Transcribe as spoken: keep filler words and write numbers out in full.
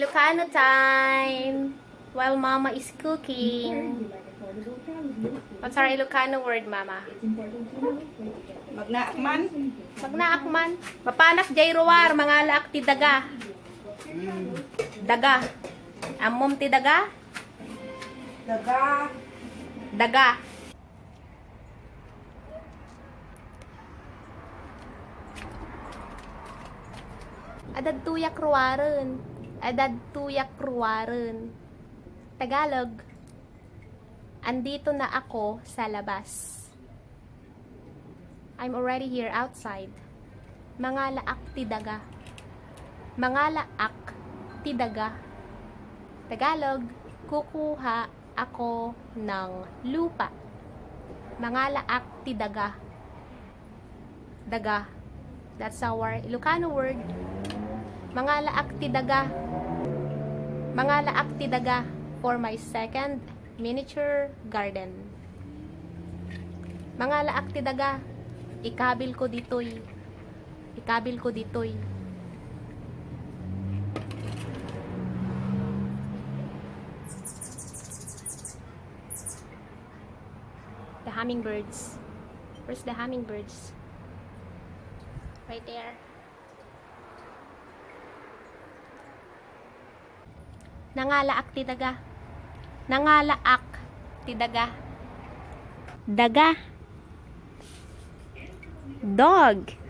Ilocano time. While Mama is cooking. What's our Ilocano word, Mama? Magnaak man. Magnaak man. Mapanak jay ruar, mangalaak ti daga. Daga. Ammom ti daga? Daga. Daga. Adadtoyak ruaren. Adadtoyak ruaren. Tagalog. Andito na ako sa labas. I'm already here outside. Mangalaak ti daga. Mangalaak ti daga. Tagalog, kukuha ako ng lupa. Mangalaak ti daga. Daga. That's our Ilocano word. Mangalaak ti daga. Mangalaak ti daga for my second miniature garden. Mangalaak ti daga. Ikabil ko ditoy. Ikabil ko ditoy. The hummingbirds. Where's the hummingbirds? Right there. Nangalaak ti daga. Nangalaak ti daga. Daga. Dog.